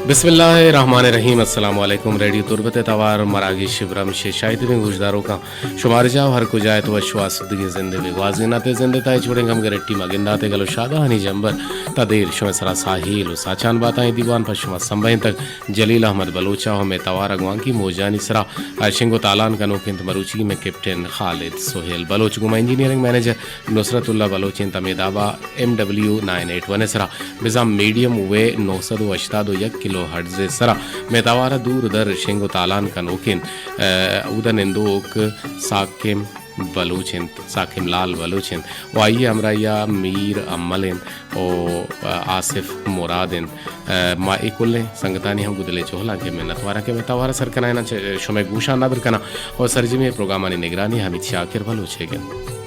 بسم اللہ الرحمن الرحیم۔ السلام علیکم۔ ریڈیو تربت ءِ توار مراگش برمش ءِ شاہی تبیں گوشداروکاں، شمارجاہ ہر کجا ات، وش و آسودگیں زندے بہ گوازین ات۔ زندے تہا ہچ وڑیں غمگرٹی مگندات، گل و شادہانی جمبر تا دیر شمئے سرا ساہیل و ساچان باتاں۔ اے دیوان پہ شما سمبہینتگ جلیل احمد بلوچ ءَ و مئے توار ءَ گوانکی موجانی سرا شنگ و تالان کنوک انت مروچی مئے کیپٹن خالد سہیل بلوچ۔ گوں ما انجینئرنگ منیجر نصرت اللہ بلوچ انت، ہمے دابا ایم ڈبلیو نائن ایٹ ون ءِ سرا، بزاں میڈیم ویو نو سد و ہشتاد و یک کلو ہرٹز ءِ سرا مئے توار ءَ دور در شنگ و تالان کنوک انت۔ اہ، اود ءَ نندوک ساکم بلوچ انت، ساکم لال بلوچ انت و آئی ءِ ہمراہی ءَ میر امل انت و آصف مراد انت۔ اہ، ما اے کلیں سنگتانی ہم گوں دل ءِ جہلاں کہ منت واراں کہ مئے توار ءَ سر کنائیناں، چہ شمئے گوشاں ندر کناں و سرجمیں پروگرامانی نگرانی حمید شاکر بلوچ ءَ کنت۔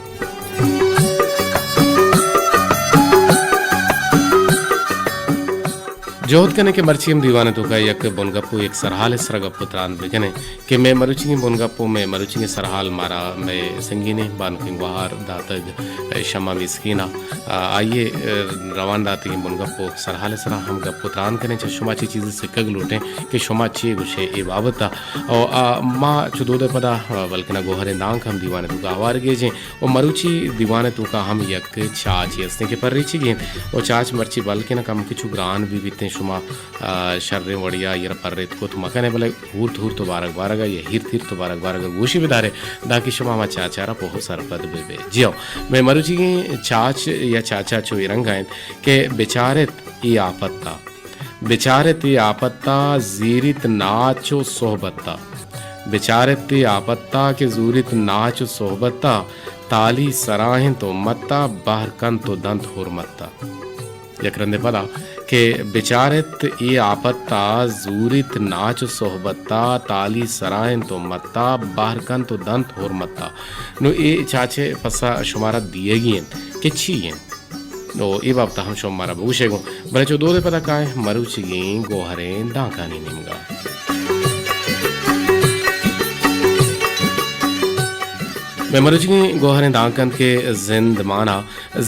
جہد کنیں کہ مرچی ہم دیوان ءِ توکا یک بنگپ و یک سرحال ءِ سرا گپ و تران بکنیں کہ مئے مروچیگیں بنگپ و مئے مروچیگیں سرحال مارا مئے سنگینیں بانکیں گوہار داتگ، اے، شمع مسکین ءَ، آ، آئی ءِ، اے، روان داتگیں بنگپ و سرحال ءِ سرا ہم گپ و تران کنیں، چہ شما چے چیزے سکگ لوٹیں کہ شما چے گوشے اے بابت ءَ۔ او، آ، ما چو دود ءِ پدا، آ، بلکنا گوہریں دانک ہم دیوان ءِ توکا ہوار گیجیں۔ و مروچی دیوان ءِ توکا ہم یک چاچے استیں کہ پریچگی انت و چاچ مرچی بلکنا کمکے چو گران بہ بیتیں، شما، آ، شریں وڑیا آئی ءَ را پریت کت مکنے، بلے ہورت ہورت و بارگ بارگا یا ہیرت ہیرت و بارگ بارگا گوشی بدارے، دانکہ شما ہما چاچارا پہو سرپد بہ بے۔ جی ہو، مئے مروچیگیں چاچ یا چاچا چو اے رنگا انت کہ بچارت اے آپتا۔ بچارت اے آپتا، زیریت ناچ و صحبتا۔ بچارت اے آپتا کہ زوریت ناچ و صحبتا، تالی سرا انت امتا، بہر کنت و دنت حرمتا۔ یک رندے پدا کہ بچارت اے آپتا، زوریت ناچ و صحبتا، تالی سرا انت امتا، بہر کنت و دنت حرمتا۔ نو اے چاچے پسہ شمارا دیگی انت کہ چی انت؟ نو اے بابت ءَ ہم شما مارا بگوشے گوں، بلے چو دود ءِ پدا کائیں مروچیگیں گوہریں دانکانی نیمگا۔ مئے مروچیگیں گوہریں دانک انت کہ زندمان ءَ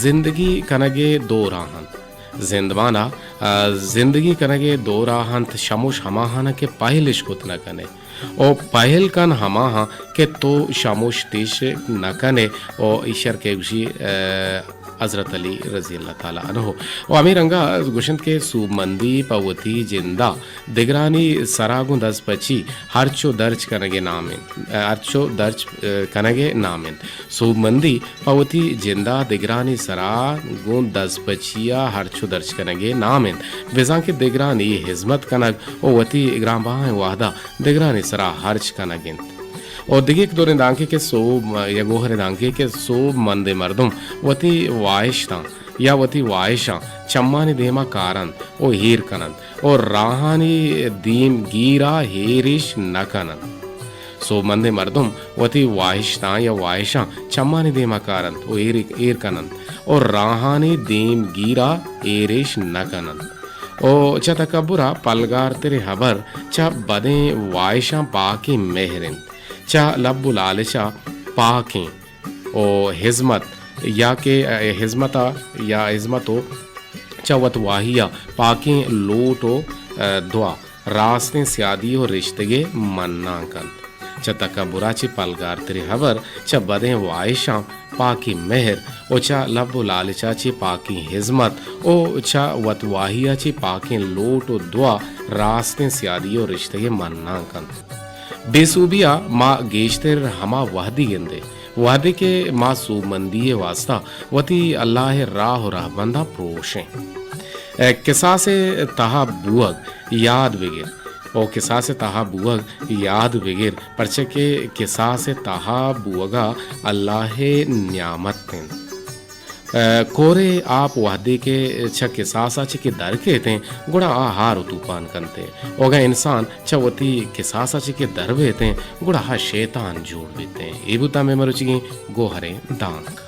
زندگی کنگ ءِ دو راہ انت۔ زندمان ءَ، آ، زندگی کنگ ءِ دو راہ انت، شموش ہماہان کہ پہل اش کت نہ کنے۔ او پہل کن ہماہاں کہ تو شموش تیش نہ کنے۔ او ایشر کہ گوشی، اہ، حضرت علی رضی اللہ تعالی عنہ۔ او ہمے رنگا گوشنت کہ سوبمندی پہ وتی جندا دگرانی سرا گوں دزپچی ہرچو درچ کنگے نام انت، اہ، ہرچو درچ، اہ، کنگے نام انت۔ سوبمندی پہ وتی جندا دگرانی سرا گوں دزپچیا ہرچو درچ کنگے نام انت۔ بزاں کہ دگرانی ہزمت کنگ و وتی گرانبہائیں وہدا دگرانی سرا ہرچ کنگ انت۔ و دگہ یک دوریں دانکے کہ سوب، یا گوہریں دانکے کہ سوبمندیں مردم وتی واہشتاں یا وتی واہشاں چمانی دیما کارنت و ہیر کننت و راہانی دیمگیرا ہیریش نہ کننت۔ سوبمندیں مردم وتی واہشتاں یا واہشاں چمانی دیما کارنت و ایر، ایر کننت و راہانی دیمگیرا ایریش نہ کننت و چہ تکبرا پلگارتریں ہبر چہ بدیں واہشاں پاکیں مہر انت، چہ لب و لالچا پاکیں و ہزمت یا کہ، اے، ہزمتا یا ہزمت و چہ وت واہیا پاکیں لوٹ و، اے، دعا راستیں سیادی و رشتگے مناں کنت۔ چہ تکبرا چہ پلگارتریں ہبر، چہ بدیں واہشاں پاکیں مہر و چہ لب و لالچا چہ پاکیں ہزمت و چہ وت واہیا چہ پاکیں لوٹ و دعا راستیں سیادی و رشتگے مناں کنت۔ بے سوبیا ما گیشتر ہما وہدی گندیں، وہدے کہ ما سوبمندی ء واسطہ وتی اللہ ء راہ و رہبنداں پروشیں۔ اے کساس ء تہا بوگ یاد بگر، او کساس ء تہا بوگ یاد بگر، پرچہ کہ کساس ء تہا بوگا اللہ ء نیامت انت۔ اے، کورے آپ وہدے کہ چہ کساسا چہ کہ در کیتیں، گڑا آ ہار و توپان کنتیں۔ و اگاں انسان چہ وتی کساسا چہ کہ در بیتیں، گڑا آ شیطان جوڑ بیتیں۔ اے بوتاں مئے مروچیگیں گوہریں دانک۔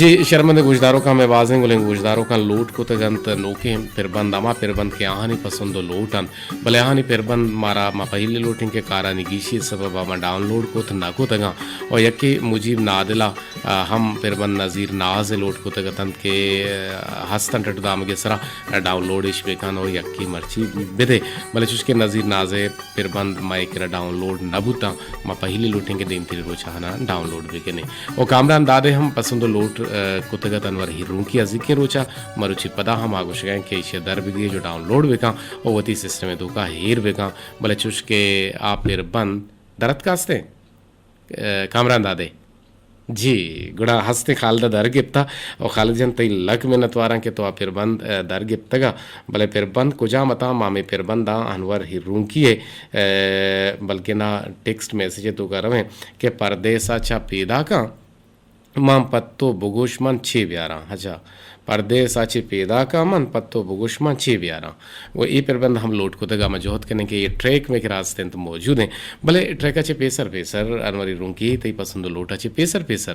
جی، شرمندیں گوشداروکاں، مئے بازیں گلیں گوشداروکاں لوٹ کتگ انت نوکیں پربند، ہما پربند کہ آہانی پسند و لوٹ انت، بلے آہانی پربند مارا ما پہلی لوٹیں کہ کارانی گیشی سبب ءَ ما ڈاؤنلوڈ کت نہ کتگاں۔ و یکے مجیب نادل ءَ، آ، ہم پربند نذیر ناز ءِ لوٹ کتگ اتنت کہ، آ، ہست انت ڈٹ دامگے سرا ڈاؤنلوڈ اش بکن و یکے مرچی بدے، بلے چوش کہ نذیر ناز ءِ پربند مئے کرا ڈاؤنلوڈ نہ بوتاں، ما پہلی لوٹیں کہ دیمتری روچ آہانا ڈاؤنلوڈ بکنیں۔ و کامران دادے ہم پسند و لوٹ، آ، کتگ ات انور ہیرونکی ءَ زیکیں روچا، مروچی پدا ہم آ گوشگا انت کہ ایشی ءَ در بگیج و ڈاؤنلوڈ بکن و وتی سسٹم ءِ توکا ہیر بکن، بلے چوش کہ آ پربند در اتکا استیں۔ آ، کامران دادے۔ جی، گڑا ہستیں خالد ءَ در گپتا۔ و خالد جان، تئی لک منتواراں کہ تو آ پربند، آ، در گپتگا، بلے پربند کجام اتاں؟ ما ہمے پربنداں انور ہیرونکی ءِ، آ، بلکنا ٹیکسٹ میسج ءِ توکا رویں کہ پردیسا چہ پیداکاں من پہ تو بگوش من چے بیاراں۔ اچھا، پردیس ءَ چہ پیداکاں من پہ تو بگوش من چے بیاراں۔ و اے پربند ہم لوٹ کتگ ءَ ما جہد کنیں کہ اے ٹریک مئے کرا است انت، موجود انت، بلے ٹریک ءَ چہ پیسر پیسر انوری رونکی تئی پسند و لوٹ ءَ چہ پیسر پیسر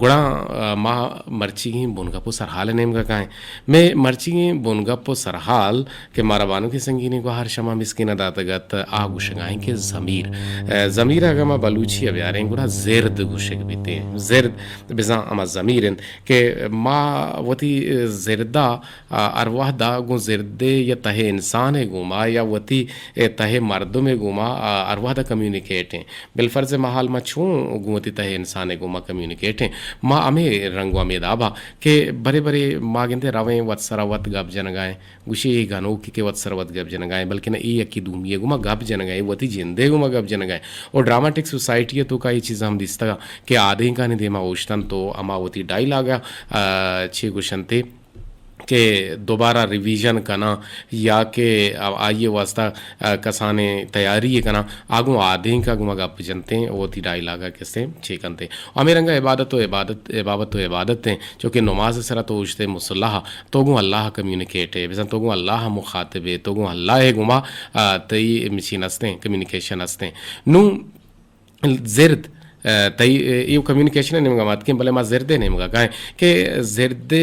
گڑا، آ، ما مرچیگیں بنگپ و سرحال ءِ نیمگا کائیں۔ مئے مرچیگیں بنگپ و سرحال کہ مارا بانکیں سنگینیں گوہار شما مسکین ءَ داتگ ات، آ گوشگا ایں کہ ضمیر۔ آ، ضمیر ءَ اگاں ما بلوچی ءَ بیاریں گڑا زرد گوشگ بیتیں۔ زرد بزاں ہما ضمیر انت کہ ما وتی زردا، آ، ہر وہدا گوں زردے یا تہے انسانے گوما یا وتی، اے، تہے مردمے گوما، آ، ہر وہدا کمیونیکیٹ ایں۔ بالفرض ما حال ما چون گوں وتی تہے انسانے گوما کمیونیکیٹ ایں؟ ما ہمے رنگ و ہمے دابا کہ برے برے ما گندے رویں وت سرا وت گپ جنگا ایں۔ گوشی اے گنوکی کہ وت سر وت گپ جنگا ایں، بلکن اے یکی دومی ءَ گوما گپ جنگا ایں، وتی جندے گوما گپ جنگا ایں۔ اور ڈراماٹک سوسائٹی ءِ توکا اے چیز ہم دیستگا کہ آدینکانی دیما اوشتن تو ہما وتی ڈائیلاگ ءَ، آ، چے گوشنتے کہ دوبارہ ریویژن کناں یا کہ آئی ءِ واسطہ، آ، کسانیں تیاری کناں، آ گوں آدینک ءَ گوما گپ جنتیں، وتی ڈائیلاگ ءَ کسے چے کنتیں۔ ہمے رنگ ءَ عبادت و عبادت، عبادت و عبادت ایں، چونکہ نماز ءِ سرا تو اوشتے مصلی ءَ، تو گوں اللہ ءَ کمیونیکیٹ ئے، بزاں تو گوں اللہ ءَ مخاطب ئے، تو گوں اللہ ءِ گوما، آ، تئی مشین ہستیں، کمیونیکیشن ہستیں۔ نوں زرد، آ، تئی، اے، ایو کمیونیکیشن ءِ نیمگا ما اتکیں، بلے ما زرد ءِ نیمگا کائیں کہ زرد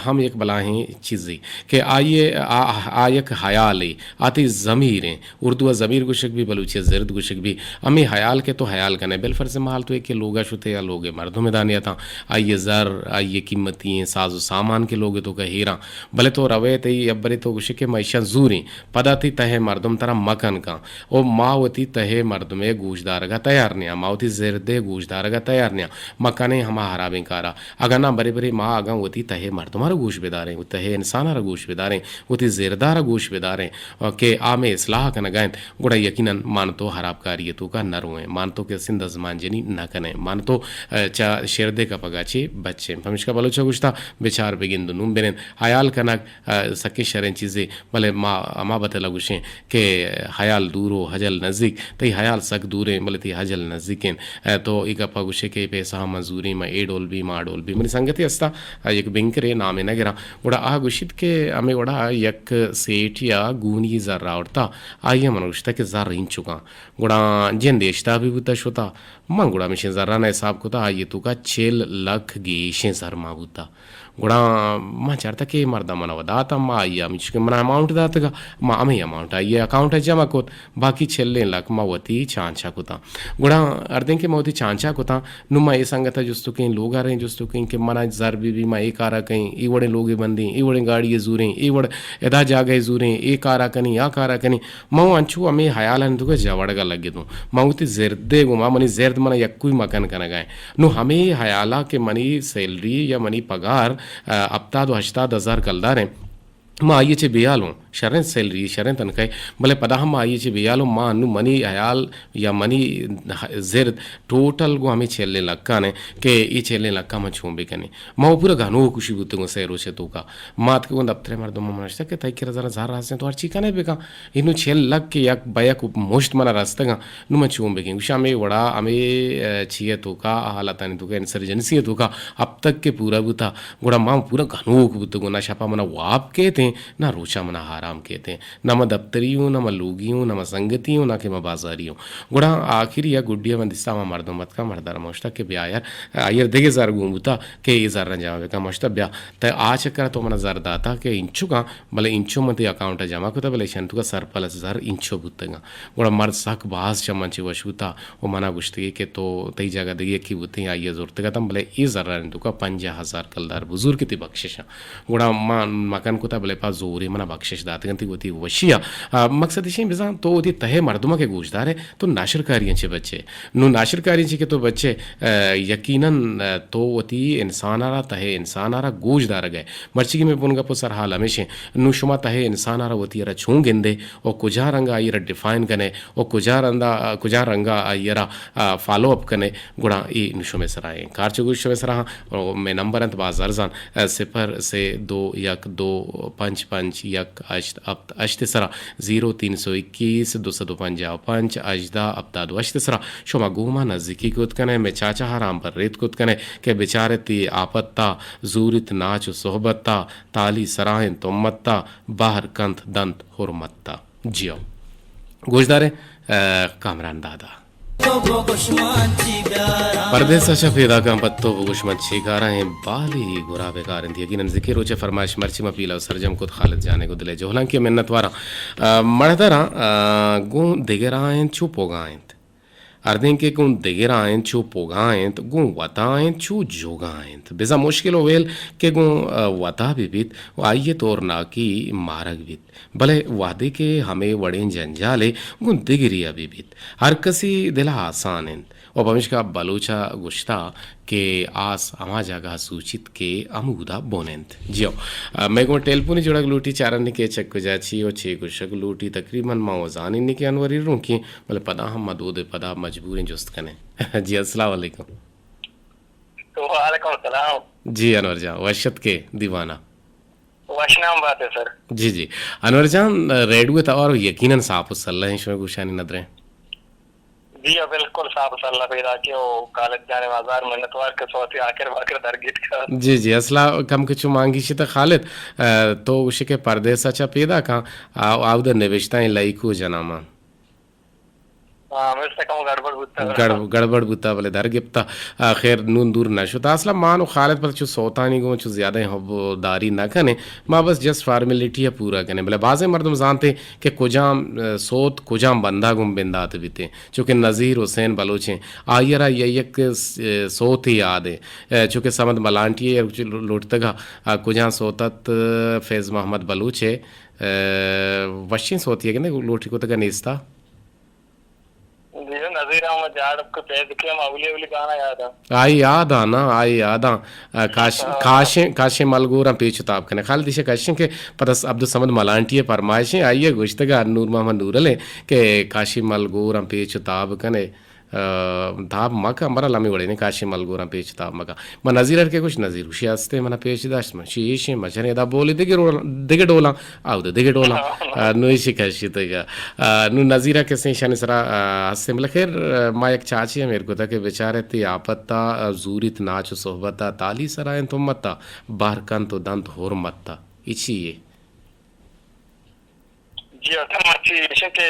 ہم یک بلاہیں چیزے کہ آئی ءِ، آ، آ یک حیالے، آ تئی ضمیر ایں۔ اردو ءَ ضمیر گوشگ بی، بلوچی ءَ زرد گوشگ بی۔ ہمے حیال کہ تو حیال کنئے، بالفرض محال تو یکے لوگا شتے یا لوگے مردم دانے اتاں، آئی ءِ زر، آئی ءِ قیمتی ایں ساز و سامان کہ لوگ ءِ توکا ہیراں، بلے تو روئے تئی ابرے تو گوشے کہ ما ایشاں زوریں، پدا تئی تہے مردم ترا مکن کن۔ او ما وتی تہے مردمے گوشدارگا تیار نیاں، ما وتی زردے گوشدارگا تیار نیاں، ما کنیں ہما ہرابیں کارا۔ اگاں ناں برے برے ما اگاں وتی تہے مردمارا گوش بداریں، وتی تہے انسانارا گوش بداریں، وتی زردارا گوش بداریں، کہ آ مئے اصلاح کنگا انت، گڑا یقیناً مان تو ہرابکاری ءِ توکا نہ روئیں، مان تو کسیں دزمانجنی نہ کنیں، مان تو، آ، چہ شردے کپگا چہ بچیں۔ پمیشکا بلوچ ءَ گوشتا، بچار بگند و نون بنند۔ حیال کنگ، آ، سکیں شریں چیزے، بلے ما ہما بتل ءَ گوشیں کہ حیال دور و حجل نزیک، تئی حیال سک دوریں، بلے تئی حجل نزیکیں۔ آ، تو اے گپ ءَ گوشے کہ اے پیسہ ءَ من زوریں، من اے ڈول بی، من آ ڈول بی۔ منی سنگتے ہستا، آ، یک بنکرے، نامے نہ گراں۔ گڑا آ گوشیت کہ ہمے وڑا یک سیٹے ءَ گونی زر آورتا، آئی ءَ من گوشتہ کہ زر اینچکاں۔ گڑا جندے اشتاپی بوتہ شتہ، من گڑا ہمیشیں زران ءَ حساب کتہ، آئی ءِ توکا چل لکھ گیشیں زر مان بوتہ۔ گڑا من چارتہ کہ اے مرد ءَ من ءَ داتہ، ما آئی ءَ ہمیچکہ من ءَ اماؤنٹ داتگا، ما ہمے اماؤنٹ آئی ءِ اکاؤنٹ ءَ جمع کت، باقی چلیں لکھ ما وتی چانچا کتاں۔ گڑا ہردیں کہ ما وتی چانچا کتاں، نوں ما اے سنگت ءَ جست کیں، لوگ ءَ ریں جست کیں کہ من ءَ زر بی بی، ما اے کارا کئیں، اے وڑیں لوگے بندیں، اے وڑیں گاڑی ءَ زوریں، اے وڑ ادا جاگہ ءَ زوریں، اے کارا کنیں، آ کارا کنیں۔ من انچو ہمے حیالانی توکا جوڑگا لگتوں۔ من وتی زردے گوما، منی زرد من ءَ یکوئی مکن کنگا ایں۔ نوں ہمے حیالا کہ منی سیلری یا منی پگار، آ، ہپتاد و ہشتاد ہزار کلدار ایں۔ ما آئی ءَ چہ بے ہیال اوں، شریں سیلری، شریں تنخواہے، بلے پدا ہم ما آئی ءَ چہ بے ہیال اوں، ما انوں منی ہیال یا منی زرد ٹوٹل گوں ہمے چلیں لکھان ایں کہ اے چلیں لکھاں ما چون بکنیں۔ ما پورا گنوک گوشی بوتگوں سے روچ ءِ توکا۔ ما اتکگوں دپتر ءِ مردماں من اشتہ کہ تئی کرا زر، زر ہستیں تو ہرچی کنے بکن۔ انوں چل لکھ کہ یک بہ یک مشت من ءَ رستگاں، نوں من چون بکیں؟ گوشی ہمے وڑا، ہمے، آ، چی ءِ توکا، حالتانی توکا، انسرجنسی ءِ توکا ہپتگ کہ پورا بوتا، گڑا ما پورا گنوک بوتگوں، نہ شپا من ءَ واب کیتیں، نہ روچا من ءَ ہار ہم کیت ایں۔ نہ ما دپتری اوں، نہ ما لوگی اوں، نہ ما سنگتی اوں، نہ کہ ما بازاری اوں۔ گڑا آخری ءَ گڈی ءَ من دیستا ہما مردم اتکا، مردار ما گوشتا کہ بیا یار، آئی ءَ دگہ زر گون بوتا کہ اے زراں جمع بکن۔ ما گوشتا بیا، تئی آ چکر ءَ تو منا زر داتا کہ انچکاں، بلے انچو من تئی اکاؤنٹ ءَ جمع کتا، بلے ایشانی توکا سرپلس زر انچو بوتگاں۔ گڑا مرد سک باز چہ من چہ وش بوتا۔ و منا گوشتگی کہ تو تئی جاگہ دگہ یکے بوتیں، آئی ءَ زرتگ اتاں، بلے اے زرانی توکا پنجاہ ہزار کلدار بزور کہ تئی بخشش اَنت۔ گڑا من مکن کتا، بلے پہ زورے منا بخشش داتگ اَنت وتی وشی ءَ۔ آ، مقصد ایش اِنت بزاں تو وتی تہ ءِ مردماں کہ گوشدار ئے، تو ناشرکاریاں چہ بچ ئے۔ نوں ناشرکاریاں چہ کہ تو بچ ئے، آ، یقیناً، آ، تو وتی انسان ءَ را، تہ ءِ انسان ءَ را گوشدارگ ءَ ئے۔ مرچی کہ مئے بنگپ و سرحال ہمیش اِنت۔ نوں شما تہ ءِ انسان ءَ را وتی ءَ را چون گندے و کجا رنگ ءَ آئی ءَ را ڈیفائن کن ئے؟ و کجا رندا، کجا رنگا آئی ءَ را، آ، فالو اپ کن ئے، گڑا اے نوں شمئے سرا ایں۔ کار چو گوش شمئے سرا ہاں، و مئے نمبر اَنت باز ارزان، آ، صفر سے دو یک دو پنچ پنچ یک ہشت ہپت ہشت ءِ سرا، زیرو تین سو اکیس دو سد و پنجاہ و پنچ ہژدہ ہپتاد و ہشت ءِ سرا شما گوں ما نزیکی کت کن ئے، مئے چاچا ءَ را ہم پر ریت کت کن ئے کہ بچار ئے تئی آپت ءَ زوریت ناچ و صحبت ءَ، تالی سرا اِنت امت ءَ، بہر کنت دنت حرمت ءَ۔ جی ہو۔ گوشدارے، آ، کامران دادا۔ پردیس ءَ چہ پیداکاں پد تو بگوش من چی کاراں، اے بالی گرا بکار اِنت۔ یقیناً ذکی روچ ءِ فرمائش مرچی ما پیلو سرجم کت خالد جان ءِ گوں دل ءِ جہلانکی ءَ منت واراں۔ آ، مڑدراں، آ، گوں دگراں اِنت چو پوگاں اِنت۔ ہردیں کہ گوں دگراں اِنت چو پوگاں اِنت، گوں وتا اِنت چو جوگاں اِنت۔ بزاں مشکل و ویل کہ گوں، آ، وتا بہ بیت و آئی ءِ تورناکی مارگ بیت، بلے وہدے کہ ہمے وڑیں جنجالے گوں دگرے ءَ بہ بیت، ہر کسی دل ءَ آسان اِنت و پمیشکا بلوچ ءَ گوشتا کہ آس ہما جاگہ ءَ سوچیت کہ ہمودا بن اِنت۔ جی ہو، آ، مئے گوں ٹیلیفونی جوڑگ لوٹی، چارانی کہ چہ کجا چی و چے گوشگ لوٹی، تقریباً ما و زانیں کہ انوری رونکی، بلے پدا ہم ما دود ءِ پدا مجبوریں جست کنیں۔ جی، السلام علیکم۔ وعلیکم السلام۔ جی انور جان، وش اتکے دیوان ءَ۔ وشنام بات ئے سر۔ جی جی۔ انور جان، ریڈیو ءِ توار یقیناً ساپ و سلہ ایں شمئے گوشانی ندریں۔ جی ہاں، بالکل ساپ و سلہ پیداک ئے و خالد جان ءِ ہزار منت وار کہ سوتی آخر باخر درگیت کا۔ جی جی، اصلا کم کہ چو مانگیشی تہ خالد، آ، تو گوشے کہ پردیس ءَ چہ پیداکاں، آ، آودا نبشتہ ایں لائکو جناں ما۔ ہاں، ہمیش تہ کمو گڑبڑ بوتا۔ گڑ-، گڑبڑ بوتا، بلے در گپتا۔ آ، خیر، نون دور نہ شتا۔ اصلا مان و خالد پدا چو سوتانی گوں چو زیادہ حب داری نہ کنیں۔ ما بس جسٹ فارمیلٹی ءَ پورا کنیں۔ بلے بازیں مردم زانتے کہ کجام، آ، سوت کجام بندہ گوں بندات بیتے۔ چونکہ نذیر حسین بلوچ ایں۔ آئی ءَ را یک، یک س-، سوتے یاد ایں۔ آ، چونکہ صمد ملانٹی ءَ لوٹتگا، آ، کجام سوت ات، فیض محمد بلوچ ءِ، آ، وشیں سوتے گندے لوٹی کتگا نیستا۔ جی، نذیر احمد جاڑ کہ پیدکے ہم اولی اولی گانا یاد آں۔ آئی یاد آں نا، آئی یاد آں۔ آ، کاش-، ہاں۔ کاشیں، کاشیں ملگوراں پیچ و تاب کنے۔ خالد ایشی کشیں کہ پدا س-، عبدالصمد ملانٹی ءِ پرمائشیں، آئی ءَ گوشتگ آ نور محمد نورل ءِ کہ کاشیں ملگوراں پیچ و تاب کنے، آ، تاب مکن، برا لمی وڑے نے کاشیں ملگوراں پیچ و تاب مکن۔ من نذیر ار کہ گوشت، نذیر گوشی ہستے منا پیش داشت، من شی ایشیں مچنے ادا بولی دگہ رول-، دگہ ڈولاں، آ، اود دگہ ڈولاں۔ آ، نو ایشی کشیتگا۔ آ، نو نذیرہ کسیں ایشانی سرا، آ، ہستیں، بلے خیر، آ، ما یک چاچی ہم ایر کتا کہ بچارے تی آپتا، آ، زوریت ناچ و صحبتا، تالی سرا انت امتا، بہر کنت و دنت حرمتا۔ ای چی یے؟ جی، اصل مرچی ایشیں کہ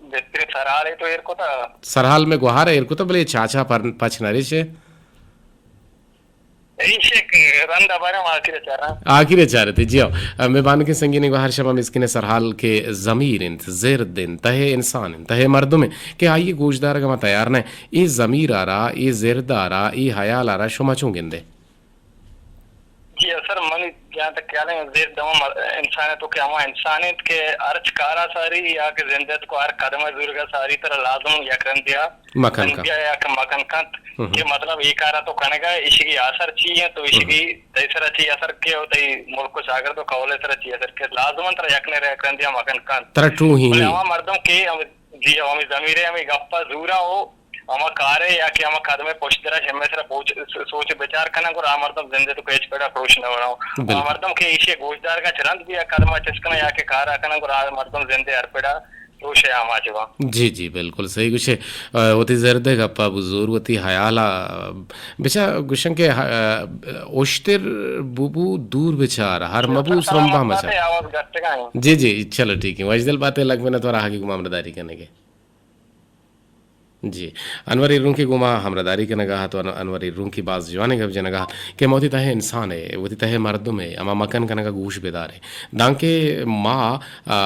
بہترین سرحال تو ایر کتا۔ سرحال میں گوہار ایر کتا، بلے چاچا پر پچ نہ ریشے۔ ایشی کہ رندا برم آخر چارا۔ آخر چارتے، جی ہو۔ مئے بانکیں سنگینیں گوہار شما مسکین سرحال کہ ضمیر انت، زرد انت، تہ انسان انت، تہ مردم انت کہ آئی گوشدارگ ما تیار نہ۔ اے ضمیر آرا، اے زرد آرا، اے حیال آرا شما چون گندے؟ جی، اصل منی جہاں تک خیال ہے، زرد ہما مر-، انسان ہے تو کہ ہما انسان انت کہ ہرچ کارا ساری یا کہ زندت کو ہر قدم زورگا ساری ترا لازم یک رندیا مکن کنت۔ بیا یا کہ مکن کنت، ہم۔ کہ مطلب اے کارا تو کنگا، ایشگی اثر چی ہے، تو ایشگی ہم۔ تئی سرا چی اثر کے، و تئی ملک و چاگرد و قول سرا چی اثر کے، لازم ترا یک نہ یک رندیا مکن کنت۔ ترا ٹوہی بلے نہیں۔ ہما مردم کہ ہم، جی، ہمیں ضمیرے ہمیں گپا زورا ہو، ہما کارے یا کہ ہما قدمے پشت درا ہمیں سرا پوچ-، سوچ بچار کنن، گڑا آ مردم زندے تو کہ ہچ پڑا پروش نہ ورا۔ بالکل۔ آ مردم کہ ایشی گوشدارگا چرند بھی آ قدما چست کنن یا کہ کارا کنن، گڑا آ مردم زندے ہر پڑا تو شے آماچ باں۔ جی، جی، بالکل صحیح گوشے۔ آ، وتی زرد ءِ گپ ءَ بزور، وتی حیال ءَ بچا گوشن کہ، آ، اشتر بو بو دور بچار، ہر مبو سرمبا مچار۔ آواز گٹگا ہیں۔ جی، جی، چلو ٹھیک ہے۔ وشدل بات ہے، لگ منت وار آہگی گما ہمراہداری کنگے۔ جی، انور ایرونکی گوما ہمراہداری کنگا ات و ان-، انور ایرونکی باز جوانیں گپ جنگا ات کہ ما وتی تہ انسان ءَ، وتی تہ مردم ءَ، ہما مکن کنگا گوش بداریں۔ دانکہ ما، آ،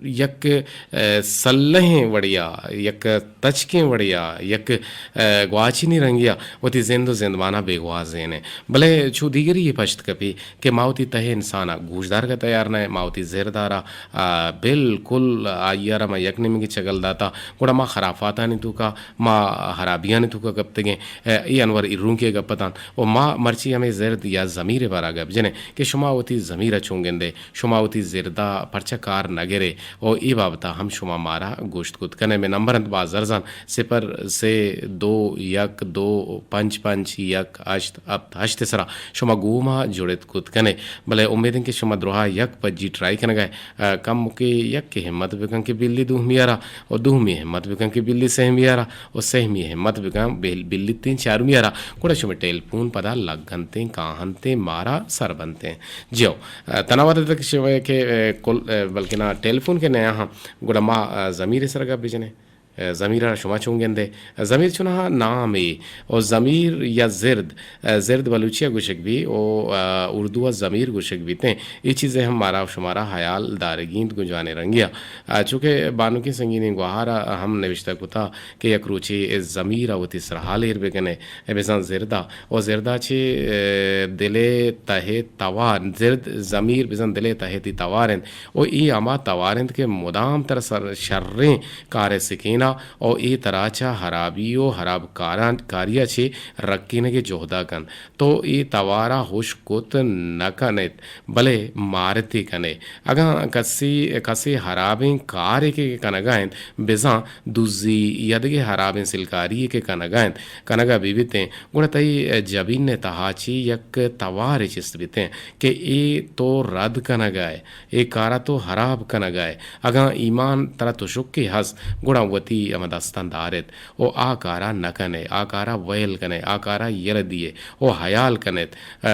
یک، آ، سلہیں وڑیا، یک تچکیں وڑیا، یک، آ، گواچنی رنگیا وتی زند و زندمانا بے گوازینیں۔ بلے چو دیگری یہ پشت کپی کہ ما وتی تہ انسانا گوش دارگا تیار نہ، ما وتی زرد ءَ را آ، بالکل آئی ءَ را ما یک نیمگے چگل داتا، گڑا ما خرافاتانی توکا، ما ہرابیانی توکا کپتگیں۔ اے، اے انور ایرونکی ءِ گپ اتاں۔ و ما مرچی ہمے زرد یا ضمیر ءِ بارا گپ جنیں کہ شما وتی ضمیر ءَ چون گندے، شما وتی زرد ءَ پرچا کار نہ گرے؟ و اے بابت ءَ ہم شما مارا گوشت کت کنے۔ مئے نمبر انت باز ارزان، صفر سے دو یک دو پنچ پنچ یک ہشت ہپت ہشت ءِ سرا شما گوما جڑت کت کنے۔ بلے امید انت کہ شما دراہ یک پجی ٹرائی کنگا ئے۔ آ، کمکے یکے ہمت بکن کہ بلی دومی ءَ را، و دومی ہمت بکن کہ بلی سہمی ءَ را، و سہمی ہمت بکن بل-، بلی تین چارمی ءَ را، گڑا شمئے ٹیلیفون پدا لگ انتیں، کاہنتیں، مارا سر بنتیں۔ جیو، آ، تنا وہد تک شمئے کہ، آ، کل، آ، بلکنا ٹیلیفون کہ نیا ہاں، گڑا ما، آ، ضمیر ءِ سرا گپ بجنیں۔ آ، ضمیر ءَ را شما چون گندے؟ ضمیر چوناہا نامے، و ضمیر یا زرد، آ، زرد بلوچی ءَ گوشگ بی و، آ، اردو ءَ ضمیر گوشگ بیتیں۔ اے چیزے ہم مارا و شمارا حیال دارگی انت گوں جوانیں رنگے ءَ۔ آ، چونکہ بانکیں سنگینیں گوہار ءَ ہم نوشتہ کتا کہ یک روچے اے ضمیر ءَ وتی سرحال ایر بکنے، اے بزاں زرد ءَ، و زرد ءَ چہ، آ، دل ءِ تہ ءِ توار، زرد ضمیر بزاں دل ءِ تہ ءِ تئی توار انت، و اے ہما توار انت کہ مدام ترا سر-، شریں کار ءِ سکین ءَ، و اے ترا چہ ہرابی و ہراب کاران-، کاری ءَ چہ رکینگ ءِ جہد ءَ کنت۔ تو اے توار ءَ ہشک کت نہ کن ات، بلے مارت ئے کن ئے۔ اگاں کسی، کسے ہرابیں کارے کہ کنگ ءَ انت، بزاں دزی یا دگہ ہرابیں سلکاری یے کہ کنگ ءَ انت، کنگ ءَ بہ بیتیں، گڑا تئی جبین ءِ تہا چہ یک توارے چست بیتیں کہ اے تو رد کنگ ءَ ئے۔ اے کار ءَ تو ہراب کنگ ءَ ئے۔ اگاں ایمان ترا تشکے ہست، گڑا وتی ہما دستاں دار ات و آ کار ءَ نہ کن ئے، آ کار ءَ ویل کن ئے، آ کار ءَ یلہ دی ئے و ہیال کن ات، آ،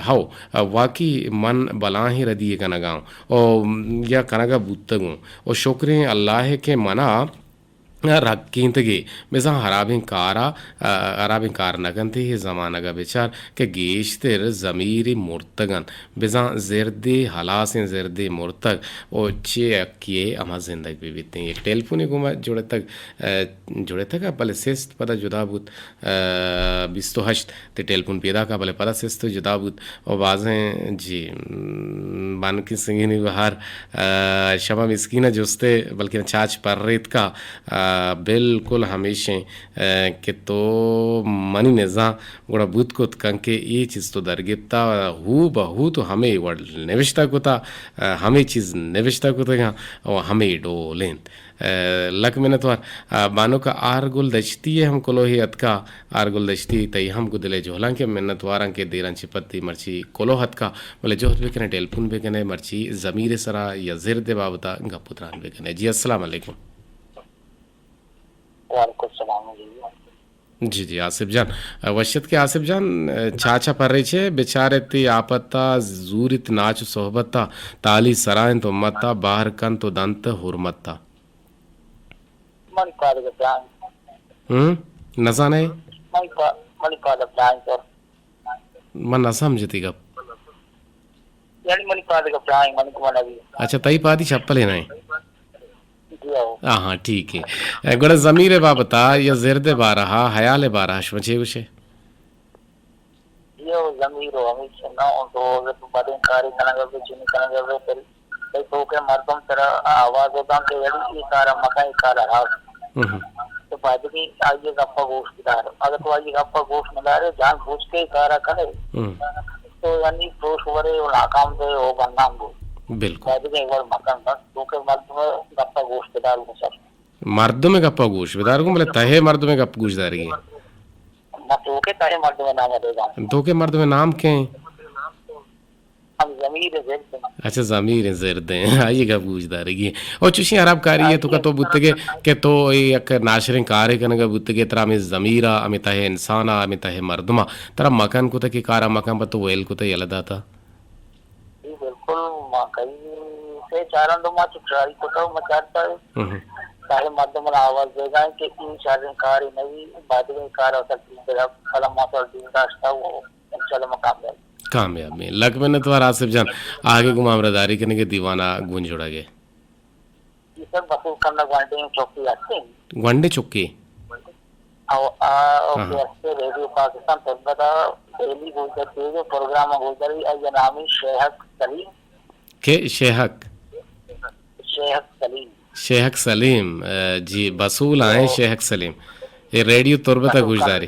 ہو، آ، واقعی من بلاہیں ردی یے کنگ ءَ اوں و یا کنگ ءَ بوتگ اوں و شکریں اللہ ءَ کہ من ءَ رکینتگے، بزاں ہرابیں کار ءَ، آ، ہرابیں کار نہ کنت۔ اے زمانگ ءَ بچار کہ گیشتر ضمیرے مرتگ انت، بزاں زردے، ہلاسیں زردے مرتگ و چہ یکے ءَ ہما زندگ بہ بیتیں۔ یک ٹیلیفونے گوں ما جڑتگ، آ، جڑتگ ءَ بلے سست پدا جدا بوت، آ، بیست و ہشت تئی ٹیلیفون پیداک ءَ بلے پدا سست و جدا بوت۔ و بازیں، جی، م، بانکیں سنگینی بہار، آ، شما مسکین ءَ جستے، بلکن چاچ پریتکا، آ، بالکل ہمیشیں، آ، کہ تو منی نزاں گڑا بوت کت کن کہ اے چیز تو درگپتا، ہو بہ ہو تو ہمے وڑ نوشتہ کتا، آ، ہمے چیز نوشتہ کتگاں و ہمے ڈول انت۔ آ، لک منتوار۔ آ، بانک آرگل دشتی ءِ ہم کلوہے اتکا، آرگل دشتی تئی ہم گوں دل ءِ جہلانکیں منتواراں کہ دیراں چہ پد تئی مرچی کلوہ اتکا، بلے جہد بکنے، ٹیلیفون بکنے، مرچی ضمیر ءِ سرا یا زرد ءِ بابت ءَ گپ و تران بکنے۔ جی، السلام علیکم۔ وعلیکم السلام۔ جی، جی، آصف جان۔ وش ات کہ آصف جان، چاچا پریچے بچارت تئی آپت ءَ زوریت ناچ و صحبت ءَ، تالی سرا انت امت ءَ، بہر کنت و دنت حرمت ءَ۔ منی پاد ءَ براہیں۔ ہم؟ نزانے؟ منی پا-، منی پاد ءَ براہیں تو۔ من نہ سمجھتی گپ۔ یعنی منی پاد ءَ براہیں، منی گمان ابھی۔ اچھا، تئی پادی چپلے نہیں؟ جی ہو۔ ہاں، ہاں، ٹھیک ہے۔ اے، گڑا ضمیر ءِ بابت ءَ یا زرد ءِ بارہ ءَ، حیال ءِ بارہ ءَ شما چے گوشے؟ جی ہو، ضمیر ہو، ہمیش نہ ہو تو اگر تو بدیں کارے کنگ ءَ بے، چنی کنگ ءَ بے، پھر تئی توکے مردم ترا آواز ءَ داں کہ یعنی اے کار ءَ مکن، اے کار ءَ راست۔ ہم۔ تو باید کہ آئی ءِ گپ ءَ گوش بدار۔ اگر تو آئی ءِ گپ ءَ گوش نہ دارے، جان بوجھ کے اے کار ءَ کنے، ہم۔ تو یعنی پروش ورے و ناکام بے و بدنام بے۔ بالکل۔ باید کہ اے وڑ مکن بس، توکے مردم ءِ گپ ءَ گوش بدار گوں سر۔ مردم ءِ گپ ءَ گوش بدار گوں، بلے تہ ءِ مردم ءِ گپ گوش دارگی۔ نہ، توکے تہ ءِ مردم ءِ نام ءَ دے گا۔ توکے مردم ءِ نام کئے؟ ہم ضمیر زرد ہیں۔ اچھا، ضمیر زرد ہیں۔ آئی گپ گوش دارگی۔ او چوشیں ہراب کاری ہے تو کا تو بوتگے کہ تو یک ناشریں کارے کنگا بوتگے، ترا ہمیں ضمیر آ، ہمیں تہ انسان آ، ہمیں تہ مردم آ، ترا مکن کتا کہ کارا مکن، پہ تو ویل کتا یلہ داتا؟ جی بالکل، ما کئی سے چاران دو ما چو ٹرائی کتا، ما چارتا ہم۔ تاہی مردم آواز دے گا کہ این شریں کارے نہیں، بعد میں کار اصل چیز ہے، فلم ما تو دین داشتا ہو، انشاءاللہ ما کامیاب۔ کامیاب ہیں۔ لک منت وار آصف جان، آگے گما ہمراہ داری کنگے دیوانا گون جوڑا گے۔ جی سر، بسوک کنڈا گوانڈے چوکی آتے ہیں۔ گوانڈے چوکی؟ او، آ، اوکے، ہاں۔ ہستے ریڈیو پاکستان تربت ء ڈیلی گوشدار تیز پروگرام گوشداری، آئی نامی شیہک سلیم۔ کے شیہک؟ شیہک سلیم۔ شیہک سلیم، اے، جی، بسول آئیں او۔ شیہک سلیم۔ اے ریڈیو تربت ء بسول گوشداری۔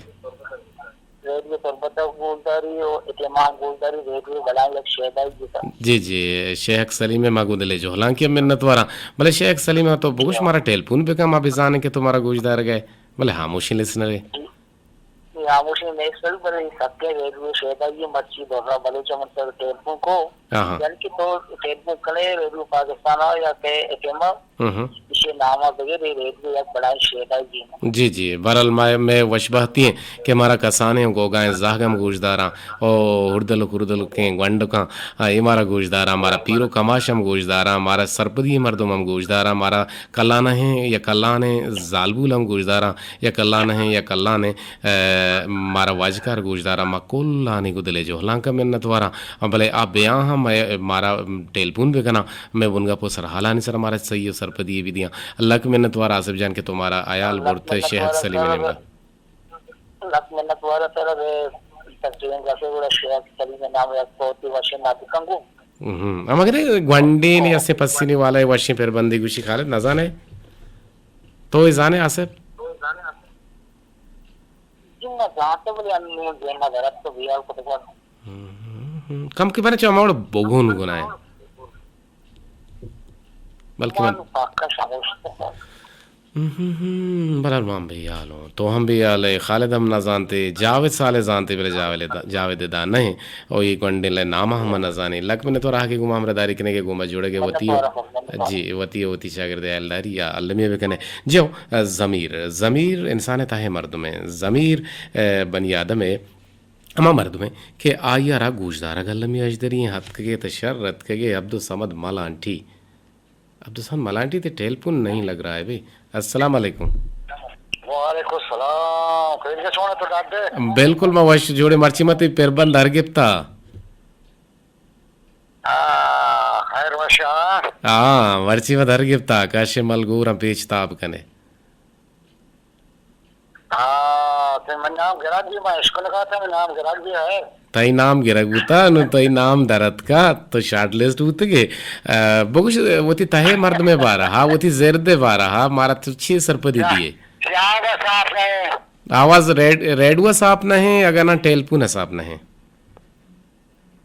ریڈیو تربت ء گوشداری او اتمام گوشداری ریڈیو بلائیں یک شیدائی جتا۔ جی، جی، شیہک سلیم ما گوں دلے جہلانکی منت واراں۔ بلے شیہک سلیم تو بگوش مارا ٹیلیفون بکن، ما بزانیں کہ تو مارا گوشدارگ ئے۔ بلے ہاموشیں لسنرے۔ اے ہاموشیں نیشنل بلے سکیں ریڈیو شیدائی مرچی بغا بلوچ من سر ٹیلیفون کو۔ آہاں۔ یعنی کہ تو ٹیلیفون کنے ریڈیو پاکستان آ یا کہ ایف ایم آ، ہم ہم۔ ایشی نام آ بغیر اے ریڈیو یک بڑائیں شیدائی جی۔ جی، جی، بہرحال ما، مئے وش بہتی ہیں کہ مارا کسانیں گوگائیں زہگ ہم گوشداراں، او ہردل و کردل کیں گونڈکاں، آ، اے مارا گوشداراں، مارا پیر و کماش ہم گوشداراں، مارا سرپدی مردم ہم گوشداراں، مارا کلانہیں یا کلانیں زالبول ہم گوشداراں، یا کلانہیں یا کلانیں، اے، مارا واجکار گوشداراں، ما کلانی گوں دلے جہلانکا منت واراں۔ بلے آ بیاں ہم مئے، مارا ٹیلیفون بکناں، مئے بنگپ و سرحالانی سرا مارا سہی و سرپدی بدیاں۔ لک منت وار آصف جان کہ تو مارا حیال برت شیہک سلیم نیمگا۔ لک منت وار سر، اے تقریباً جیسے گڑا شیہک سلیم نام یک بہت ہی وشیں ناٹکاں گوں۔ ہم، ہم۔ ہم اگر گونڈے نے اسے پسینے والا ہے وشیں پر بندی گوشی خالد نہ زانے۔ تو ہی زانے آصف؟ جی، ما زانتے بلے انو دیما درد تو بیار کو تو۔ ہم، ہم، ہم۔ کم کے بنے چا موڑ بگون گنائے۔ بلکہ من ہم، ہم، ہم، بلے من بے حال ہوں۔ تو ہم بے حال ہے، خالد ہم نہ زانتے، جاوید صالح زانتے، بلے جاوید دا، جاوید دا نہیں۔ او یہ گونڈے لے نام ہم نہ زانے۔ لک منت وار آ کہ گوما ہمراہ داری کنے کہ گوما جوڑے گے وتی، جی، وتی، وتی شاگرد حیال داری یا المی بکنے۔ جی ہو، ضمیر، ضمیر انسان تہ مردم ہے۔ ضمیر، اے، بنی آدم ہے۔ ہما مردمے کہ آئی ء را گوشدارگ المی اژدری ایں، اتکگے تہ شر اتکگے عبدالصمد ملانٹی۔ عبدالصمد ملانٹی تئی ٹیلیفون نہیں لگ رہا ہے بھئی۔ السلام علیکم۔ وعلیکم السلام۔ خیریت چون ہے تو ڈاکٹر؟ بالکل ما وش جوڑے، مرچی ما تئی پربند در گپتا۔ آ، خیر وش آ۔ ہاں، مرچی ما در گپتا، کش ملگوراں پیچ تاب کنے۔ ہاں، تئی من نام گرگ بی، من اشکن کاتا، من نام گرگ بی ہے۔ تئی نام گرگ بوتا، نو تئی نام در اتکا، تو شارٹ لسٹ بوتگے۔ آ، بگوش وتی تہے مردمے بارا، ہا وتی زردے بارا، ہا مارا تو چی سرپدی دیے؟ آواز صاف نہیں۔ آواز ریڈ-، ریڈیو صاف نہیں، اگر نہ ٹیلیفون صاف نہیں۔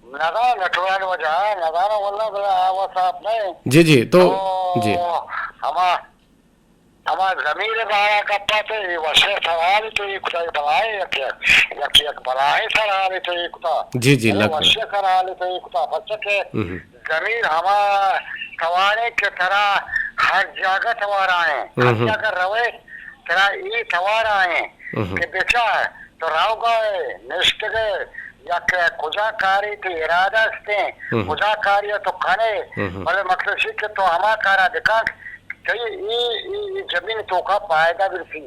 نہ، نہ، نیٹورک وجہ، نہ، نہ، واللہ بلا آواز صاف نہیں۔ جی، جی، تو، تو جی۔ ہما ہما ضمیر بارا گپا تو اے وشیں سوالے تو اے کتا، اے بلاہیں یک، یک، یک بلاہیں سوالے تو اے کتا۔ جی، جی، اے لک۔ وشیں سوالے تو اے کتا، پرچا کہ ہم۔ ضمیر ہما سوالے کہ ترا ہر جاگہ توارا ہیں، ہر ہم۔ جاگہ روے ترا اے توارا ہیں ہم۔ کہ بچار تو روگا ئے، نشتگ ئے، یک کجا کارے تئی ارادہ استیں، ہم۔ کجا کارے تو کنے، ہم۔ بلے مطلب چی کہ تو ہما کارا بکن تئی اے، اے، اے جبین توکا پائدہ برسی،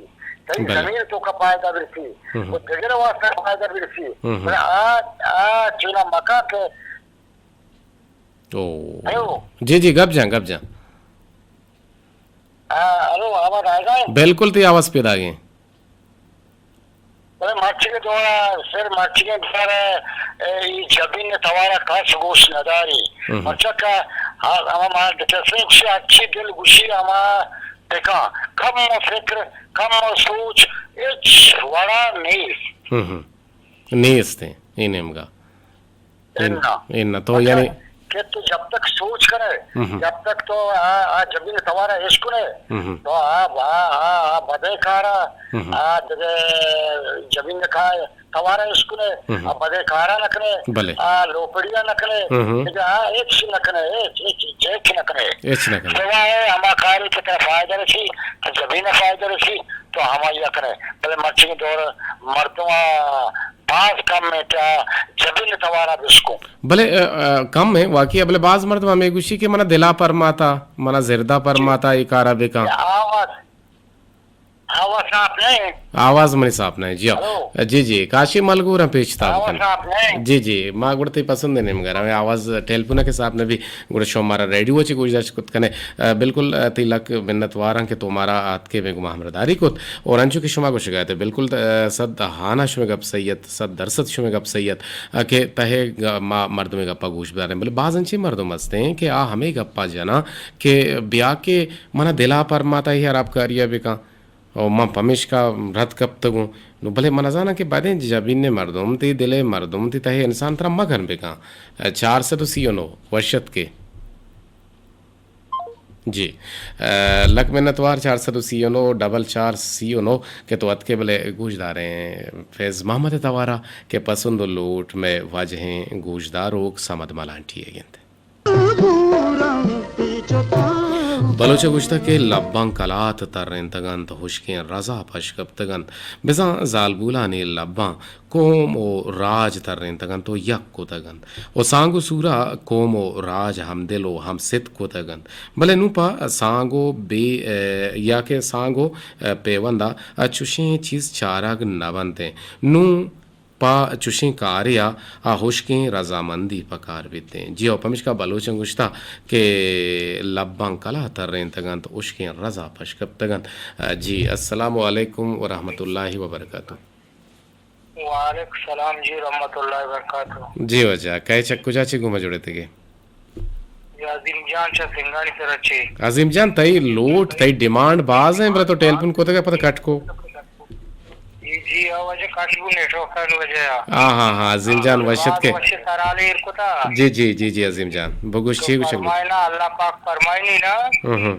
تئی بلے۔ ضمیر توکا پائدہ برسی، ہم۔ و دگر واسطہ پائدہ برسی۔ ہم۔ بلے آ، آ چونا مکا کہ او۔ ہلو۔ جی، جی، گپ جان، گپ جان۔ آ، ہلو، آواز آئے گا؟ بالکل تئی آواز پیدا گئے۔ بلے مرچی کے دورا، سر مرچی کے دورا، اے، ای جبین توارا کس گوش نداری۔ ہم۔ مرچا کا، ہاں، ہما ما کسے گوشی، اچھی دل گوشی ہما ٹکا۔ کم فکر، کم سوچ، اچ وڑا نیست۔ ہم، ہم۔ نیست ہیں، اے نیمگا۔ انا۔ انا، تو اچھا، یعنی کہ، کہ تو جب تک سوچ کرے، ہم۔ جب تک تو آ، آ جبین توارا اش کنے، ہم۔ تو آ، آ، آ، آ بدے کارا، ہم۔ آ دگہ جبین کا توارا اش کنے، ہم۔ آ بدے کارا نہ کنے، بلے۔ آ لوپڑیا نہ کنے، ہم۔ دگہ آ ہچ نہ کنے، ہچ، ہچ، ہچ نہ کنے۔ ہچ نہ کنے۔ سوائے ہما کاری کہ ترا فائدہ رسی، جبین فائدہ رسی، تو ہمائی کنے۔ بلے مرچی دور مردم باز کم ایں کہ آ جبین توارا بشکو۔ بلے، ا، ا، کم ایں واقعی، بلے باز مردم ہمے گوشی کہ منا دلا پرماتا، منا زردا پرماتا، اے کارا بکن۔ آواز، آواز صاف نہ ایں۔ آواز منی صاف نہ ایں، جی ہاں۔ ہلو۔ جی، جی، کاشی ملگور ہم پیش تاب آواز کن۔ صاف نہ ایں۔ جی، جی، ما گڑ تئی پسند نیمگا رواں، آواز ٹیلیفون کہ صاف نہ بی، گڑا شما مارا ریڈیو چی گوشداشت کت کنے۔ ا، بالکل، ا، تئی لک منت وار آں کہ تو مارا آتکے بہ گما ہمراہداری کت۔ اور انچو کہ شما گوشگا ات، بالکل، ا، صد ہانا شمے گپ صحیح ات، صد درصد شمے گپ صحیح ات، ا، کہ تہے گ-، ما مردمے گپا گوش بداریں۔ بلے باز انچیں مردم ہستیں کہ آ ہمے گپا جناں کہ بیا کہ منا دلا پرماتا، اے ہرابکاریا بکن۔ او من پمیشکا رد کپتگوں۔ نو بلے من نزاناں کہ بدیں جبین مردم، تئی دل مردم، تئی تہے انسان ترا مگن بکن۔ چار سد و سی و نو، وش اتکے۔ جی۔ ا، لک منت وار، چار سد و سی و نو، ڈبل چار سی و نو کہ تو اتکے۔ بلے گوشداریں فیض محمد توارا کہ پسند و لوٹ مئے واجہیں گوشداروک صمد ملانٹی ئیگ انت۔ بلوچ ء گوشتگ کہ لباں کلات ترینتگ انت، ہشکیں رزا پش کپتگ انت۔ بزاں زالبولانی لباں قوم و راج ترینتگ انت و یک کتگ انت و سانگ و سورا قوم و راج ہمدل و ہم ستک کتگ انت۔ بلے نوں پہ سانگ و بے، ء، یا کہ سانگ و، ء، پیوندا چشیں چیز چارگ نہ بنت انت۔ نوں پہ چشیں کارے ء آ ہشکیں رضامندی پکار بیت انت۔ جی ہو، پمشکا بلوچاں گوشتہ کہ لباں کلاہ ترینتگ انت، ہشکیں رضا پش کپتگ انت۔ جی، السلام علیکم و رحمت اللہ و برکاتہ۔ وعلیکم السلام جی، رحمت اللہ و برکاتہ۔ جی واجہ، کئے چہ کجا چہ گوما جڑتگے؟ جی عظیم جان چہ سنگانی سرا چے۔ عظیم جان، تئی لوٹ، تئی ڈیمانڈ باز ہیں، بلے تو ٹیلیفون کتگ ء پدا کٹ کو۔ جی، جی، آ واجہ کٹ بو نیٹورک آن وجہ آ۔ ہاں، ہاں، ہاں، عظیم جان، وش اتکے۔ وش سرال ایر کتا۔ جی، جی، جی، جی، عظیم جان، بگوش، تو چی گوشگ بوت؟ فرمائنا، اللہ پاک فرمائنی نا۔ ہم، ہم۔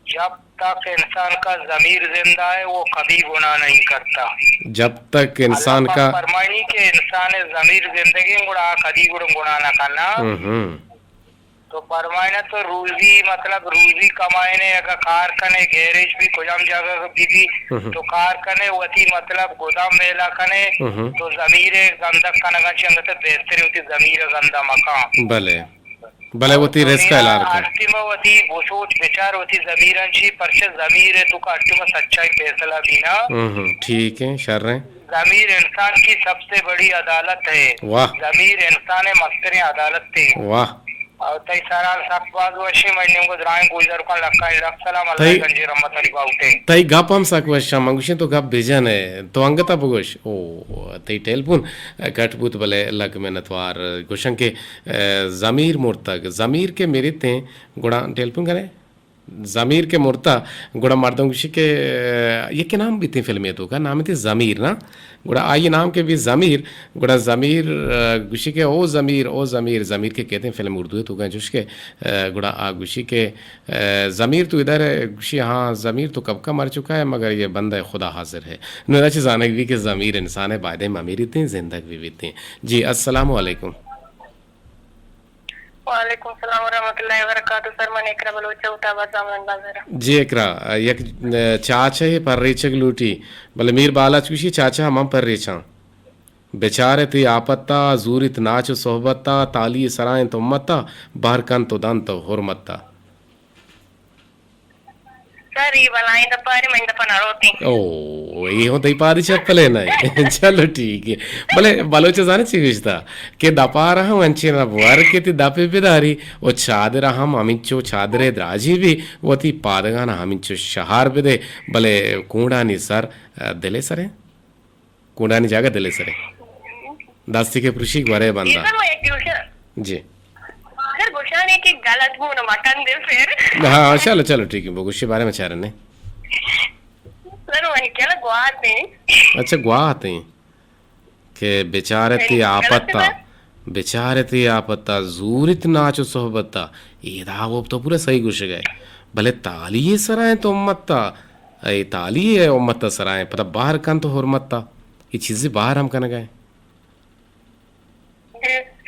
جب تک انسان کا ضمیر زندہ ہے، وہ کبھی گناہ نہیں کرتا۔ جب تک انسان اللہ پاک کا فرمائنی کہ انسان ضمیر زندگی گڑا آ کدی گڑا گناہ نہ کرنا۔ ہم، ہم۔ تو فرمائنا تو روزی، مطلب روزی کمائنے، اگر کار کنے، گیریج بھی کجام جگہ بھی بھی، ہم۔ تو کار کنے، وتی مطلب گدام میلا کنے، ہم۔ تو ضمیر گندگ کنگا چی انگت بہتر وتی ضمیر گندا مکان۔ بلے۔ بلے وتی رزق ء حلال کن۔ ہر ٹیم ء وتی بسوچ بچار وتی ضمیران چی، پرچہ ضمیر ء تو کا ہر ٹیم ء سچائی فیصلہ بینا۔ ہم، ہم، ٹھیک ہے، شر ہیں۔ ضمیر انسان کی سب سے بڑی عدالت ہے۔ واہ۔ ضمیر انسان ء مستریں عدالت ہے۔ واہ۔ اور تئی سرال سک باز وشی، من نیمگو درائیں گوشداروکاں لکھاں لکھ سلام، اللہ تئی گنجی رحمت علی باوٹے۔ تئی گپ ہم سک وش، من گوشیں تو گپ بجن ہے، تو انگتا بگوش۔ او، تئی ٹیلیفون کٹ بوت، بلے لک منتوار۔ گوشن کہ ء، ضمیر مرتگ، ضمیر کہ مرتیں، گڑا ٹیلیفون کنے؟ ضمیر کہ مرتا، گڑا مردم گوشی کہ، ء، یکے نام بیتیں فلمے توکا، نام انت ضمیر نا؟ گڑا آئی نام کہ بی ضمیر، گڑا ضمیر، ء، گوشی کہ او ضمیر، او ضمیر، ضمیر کہ کہتے ہیں فلم اردو توکا چوش کہ، ء، گڑا آ گوشی کہ، ء، ضمیر تو ادھر ہے؟ گوشی ہاں، ضمیر تو کب کا مر چکا ہے، مگر یہ بندہ خدا حاضر ہے۔ نو ادا چہ زانگ بی کہ ضمیر انسان ہے، بایدیں ممیریتیں، زندگ بی بیتیں۔ جی، السلام علیکم۔ وعلیکم السلام ورحمۃ اللہ وبرکاتہ۔ سر، من اقرا بلوچ ء، ہوت آباد زاملان بازار ء۔ جی اقرا، یک، ء، چاچہ ء پریچگ لوٹی، بلے میر بالاچ گوشی چاچہ ء من پریچاں۔ بچار ات اے آپت ء، زوریت ناچ و صحبت ء، تالی سرا انت امت ء، بہر کنت و دنت و حرمت ء۔ سر، اے بلائیں دپارے من دپا نہ روتیں۔ او، اے ہوں تئی پادی چپلے نہ۔ چلو ٹھیک ہے۔ بلے بلوچ زانے چی گوشتا کہ دپارا ہم انچے نہ بو، ہر کہ تی دپے بداری و چادرا ہم ہمینچو چادرے دراجی بی، وتی پادگانا ہمینچو شہار بدے، بلے کونڈانی سر، ء، دلے سرے۔ کونڈانی جاگہ دلے سرے۔ دستی کہ پروشی گورے بندا۔ جی سر، ما یک گوشہ۔ جی۔ سر، گوشانے کہ غلط بو نہ مکن دے پھر۔ ہاں، چلو، چلو، ٹھیک ہے، بگوشی بارے میں چارنے۔ سر، منی کیا گوات ہیں۔ اچھا، گوات ہیں کہ بیچارے تی آپت تا۔ بچارت اے آپت ءَ، زوریت ناچ ءُ صحبت ءَ۔ اے داب تو پورا صحیح گوشگ ئے۔ بلے تالی ءِ سرا اِنت امت ءَ، اے تالی ءِ امت ءِ سرا اِنت، پدا بہر کنت حرمت ءَ۔ اے چیزے بہر ہم کنگ ءَ اِنت۔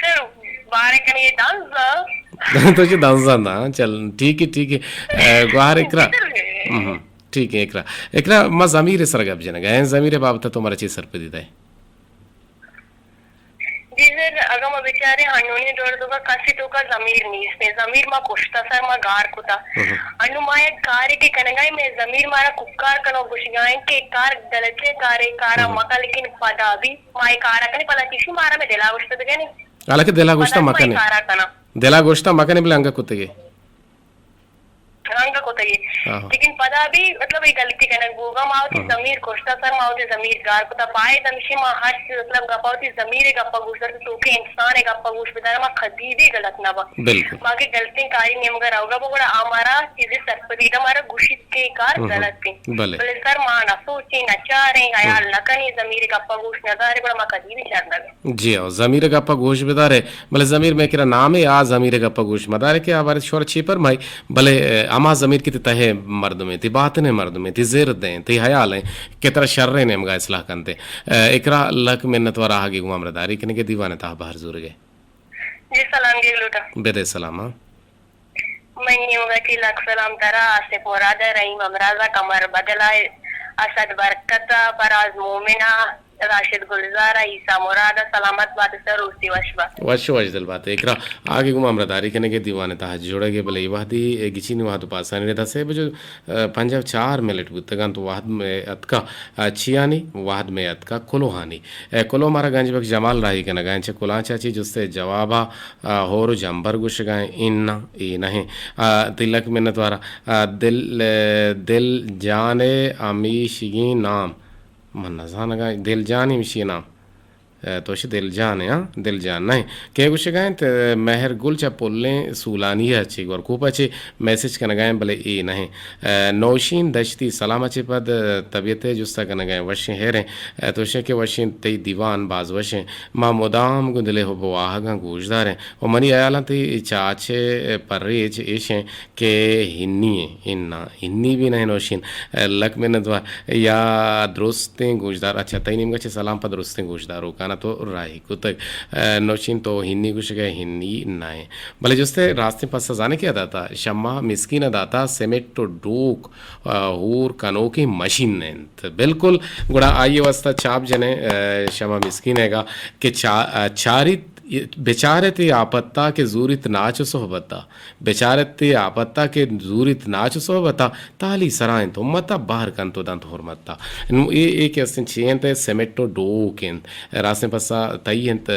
سر، بہر کنگ ءَ دنز ءَ۔ تو چہ دنز ءَ نہ، چل، ٹھیک ہے، ٹھیک ہے۔ اے، گوہر اقرا۔ ہم، ٹھیک ہے، اقرا۔ اقرا، ما ضمیر ءِ سرا گپ جنگ ءَ ایں، ضمیر ءِ بابت ءَ تو مارا چی سرپدی دئے؟ جی سر، اگاں ما بچاریں ہنونی دور ءِ توکا کسی توکا ضمیر نیست اِنت۔ ضمیر ما کشتا سر، ما گار کتا۔ ہم۔ انو ما یک کارے کہ کنگا ایں، مئے ضمیر مارا کوکار کنوک گوشگا ایں کہ کار غلطیں کارے، کارا ہم۔ مکن، لیکن پدا بھی ما اے کارا کنیں، پدا چیشی مارا مئے دلا گوشتہ بکنے۔ حالانکہ دلا گوشتہ پدا ما اے مکنے۔ کارا کناں۔ دلا گوشتہ مکنے بلے انگا کتگے۔ رنگ کتگی۔ آہو۔ لیکن پدا بھی، مطلب، اے غلطی کنگ بوگا، ما وتی ہم۔ ضمیر کشتا سر، ما وتی ضمیر گار کتا۔ باید ہمشی ما ہر چیز، مطلب، گپا وتی ضمیر ءِ گپا گوش دار، تو کہ انسان ءِ گپا گوش بدار، ما کدی بھی غلط نہ با۔ بالکل۔ ما کہ غلطیں کاری نیمگا روگا با، گڑا آ مارا چیزے سرپدی دا، مارا گوشیت کہ اے کار ہم۔ غلط اِنت۔ بلے۔ بلے سر، ما نہ سوچیں، نہ چاریں، ہم۔ خیال نہ کنیں، ضمیر ءِ گپا گوش نہ داریں، گڑا ما کدی بھی شر نہ بیں۔ جی ہو، ضمیر ءِ گپ ءَ گوش بدارے، بلے ضمیر مئے کرا نامے، آ ضمیر ءِ گپ ءَ گوش مدارے کہ آ بارے شور چی پرمائی، بلے، اے، ہما ضمیر کہ تئی تہ ءِ مردمے، تئی باطن ءِ مردمے، تئی زرد ایں، تئی حیال ایں کہ ترا شریں نیمگا اصلاح کنتے۔ اے، اقرا، لک منت وار آہگے گوں ہمراہداری کنگے، دیوان ءِ تہا بہر زورگے۔ جی، سلام دیگ لوٹاں۔ بدے سلام، ہاں۔ منی نیمگا چہ لک سلام ترا، آصف مراد ءَ، رحیم ہمراز ءَ، قمر بدل ءَ، اسد برکت ءَ، فراز مومن ءَ، راشد گلزار ءَ، عیسی مراد ءَ، سلامت بات سر، روسی وش بات۔ وش وش دل بات۔ اقرا، آہگے گوں ہمراہداری کنگے، دیوان ءِ تہا جڑگے، بلے اے وہدی، اے، گچینی وہد ءُ پاسانی ردا سے بجو، اے، پنجاہ ءُ چار منٹ بوتگاں تو وہد مئے اتکا، اے، چیانی وہد مئے اتکا کلوہانی۔ اے، کلو مارا گنج بخش جمال راہی کنگا ایں، چہ کلانچا چی جستے جوابا، آ، ہور ءُ جمبر گوشگا ایں، اناں، اے نہ ایں۔ آ، تئی لک منت وارا۔ آ، دل، اے، دل جان ءِ ہمیشگیں نام۔ من نزانگا، دل جان ءِ ہمیشگیں نام۔ اے، تو شی دل جان ءِ، ہاں؟ دل جان نہ ایں۔ کئے گوشگا ایں؟ مہر گل چہ پلیں سولانی ءَ چی گورکوپ ءَ چی میسج کنگا ایں، بلے اے نہ ایں۔ اے، نوشین دشتی سلام ءَ چی پد طبیعت ءِ جستا کنگا ایں، وشیں ہیریں۔ اے، تو شی کہ وشیں، تئی دیوان باز وشیں۔ ما مدام گوں دل ءِ حب ءُ واہگاں گوشداریں۔ ءُ منی ہیالاں تئی چاچ ءِ پریچ ایش ایں کہ ہنی ایں، اناں، ہنی بھی نہ ایں نوشین۔ اے، لک منت وار۔ یا درستیں گوشدار، اچھا، تئی نیمگا چہ سلام پہ درستیں گوشداروکانا تو راہی کتگ۔ اے، نوشین تو ہنی گوشگئے، ہنی نہ ایں۔ بلے جستے راستیں پسہ زانے کیا داتا؟ شمع مسکین ءَ داتا، سیمنٹ ءُ ڈوک، اے، ہور کنوکیں مشین انت۔ بلکل، گڑا آئی ءِ واسطہ چاپ جنیں، اے، شمع مسکین ءِ گا کہ چا-، اے، چاریت، بچارت اے آپتا کہ زوریت ناچ ءُ صحبتا۔ بچارت اے آپتا کہ زوریت ناچ ءُ صحبتا۔ تالی سرا انت امتا، بہر کنت ءُ دنت حرمتا۔ نوں اے، اے کہ استیں چی انت؟ سیمنٹ ءُ ڈوک انت۔ راستیں پسہ تئی انت،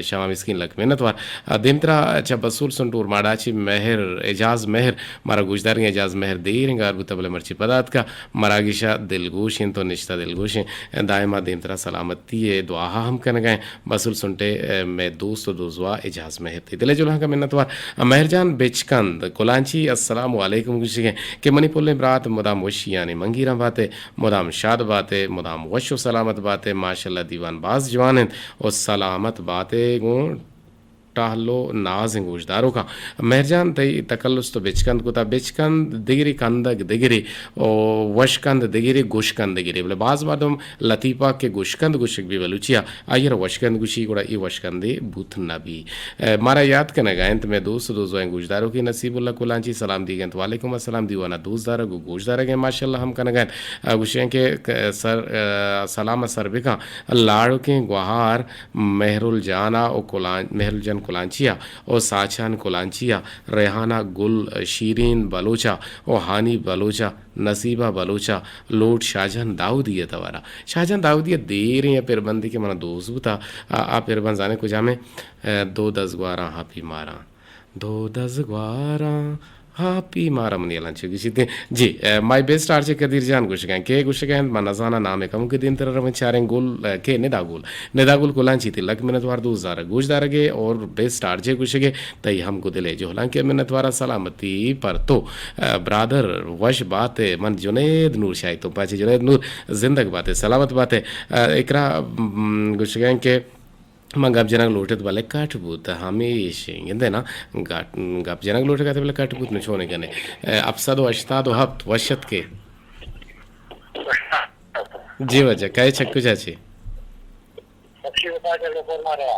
شمع مسکین، لک منت وار۔ دیمترا چہ بسول سنٹ اورماڑا چی مہر، اعجاز مہر مارا گوشداریں۔ اعجاز مہر دیریں گار بوتا، بلے مرچی پدا اتکا۔ مراگشا دلگوش انت ءُ نشتہ دلگوش انت۔ دائما دیمترا سلامتی ءِ دعاہا ہم کنگا ایں۔ بسول سنٹے، اے، مئے دوست ءُ دوزواہ اعجاز مہر، تئی دل ءِ جہلانکا منت وار۔ مہر جان بچکند کلانچی، السلام علیکم گوشگیں کہ منی پلیں برات، مدام وشیانی منگیراں باتے، مدام شاد باتے، مدام وش ءُ سلامت باتے۔ ماشاءاللہ دیوان باز جوان انت ءُ سلامت باتے گوں ٹہل ءُ نازیں گوشداروکاں۔ مہر جان، تئی تکلس تو بچکند کتا، بچکند دگرے، کندگ دگرے ءُ وشکند دگرے، گوشکند دگرے۔ بلے باز مردم لطیفہ کہ گوشکند گوشگ بی بلوچیا، آئی ءَ را وشکند گوشی، گڑا اے وشکندے بوت نہ بی۔ اے، مارا یات کنگا انت مئے دوست ءُ دوزواہیں گوشداروکے نصیب اللہ کلانچی، سلام دیگ انت۔ وعلیکم السلام، دیوانا دوست دارگ ءُ گوشدارگ ءَ ماشاءاللہ ہم کنگا انت۔ اے، گوشی انت کہ ک-، سر، اے، سلام ءَ سر بکن لاڑکیں گوہار مہرل جان ءَ ءُ کلان-، مہرل جان کلانچی ءَ ءُ ساچان کلانچی ءَ، ریحانہ گل، شیرین بلوچ ءَ ءُ ہانی بلوچ ءَ، نصیبہ بلوچ ءَ، لوٹ شاہجان داؤدی ءِ توار ءَ۔ شاہجان داؤدی ءِ دیریں ءَ پربندے کہ من ءَ دوست بوت ءَ، آ، آ پربند زانے کجام ایں؟ اے، دو دزگواراں ہاپی ماراں۔ دو دزگواراں ہاپی مارا منی الان چے گوشیت۔ جی، اے، مائی بیسٹ آر جے قدیر جان گوشگا انت۔ کے گوشگا انت؟ من نزاناں، نام کمو کہ دیمترا رویں چاریں۔ گل، اے، کے ندا گل۔ ندا گل کلانچی، تئی لک منت وار دوست دارگ گوشدارگ ءَ اور بیسٹ آر جے گوشگ ءَ تئی ہم گوں دل ءِ جہلانکے منت وار ءَ۔ سلامتی پر تو، اے، برادر وش بات ئے۔ من جنید نور شاہی تو پاچے جنید نور زندگ بات ئے، سلامت بات ئے۔ اے، اقرا، م، گوشگا انت کہ من گپ جنگ لوٹت بلے کٹ بوت، ہمیش گندے نا، گپ، گپ جنگ لوٹت بلے کٹ بوت، نو چونے کنے؟ اے، ہپت سد و ہشتاد و ہپت، وش اتکے۔ جی واجہ، کئے چہ کجا چے؟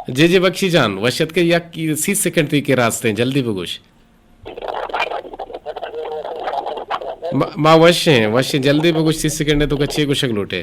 جی جی بخشی جان، وش اتکے، یک سی سیکنڈ تئی کہ راستیں، جلدی بگوش۔ ما، ما وشیں، وشیں، جلدی بگوش، سی سیکنڈ تو چے گوشگ لوٹے؟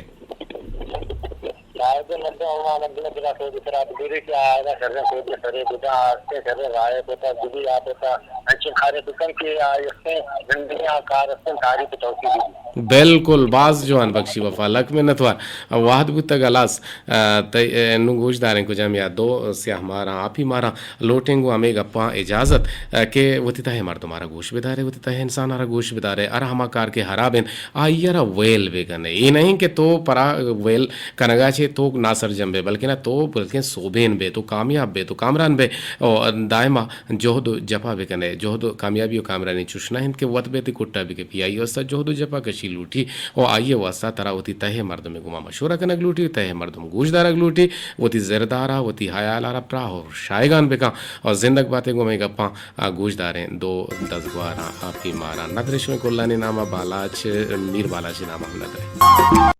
بالکل، باز جوان بخشی وفا، لک منت وار۔ وہد بوتگ ہلاس، آ، تئی، آ، نوں گوش داریں کجام یا دو سیاہ ماراں، آپی ماراں، لوٹیں گوں ہمے گپاں اجازت، آ، کہ وتی تہ ءِ مردم ءَ را گوش بدارے، وتی تہ ءِ انسان ءَ را گوش بدارے، ہر ہما کار کہ ہراب انت، آئی ءَ را ویل بہ کنے۔ اے نہ انت کہ تو پرا ویل کنگ ءَ چہ تو ناسرجم بے، بلکنا تو بلکیں سوبین بے، تو کامیاب بے، تو کامران بے، او دائما جہد و جپا بہ کنے۔ جہد و کامیابی و کامرانی چوش نہ انت کہ وت بے تی کٹا بہ کپی۔ آئی ءِ واستہ جہد و جپا کشی لوٹی۔ و آئی ءِ واستہ ترا وتی تہ ءِ مردم ءِ گوما مشورہ کنگ لوٹی، تہ ءِ مردم گوش دارگ لوٹی، وتی زردار ءَ، وتی ہیال ءَ را پراہ و شایگان بکن۔ و زندگ باتے گوں مئے گپاں، آ، گوش داریں دو دزگواراں، آپی ماراں۔ ندرے شمئے کلانی نام ءَ بالاچ، میر بالاچ ءِ نام ءَ ہم ندرے۔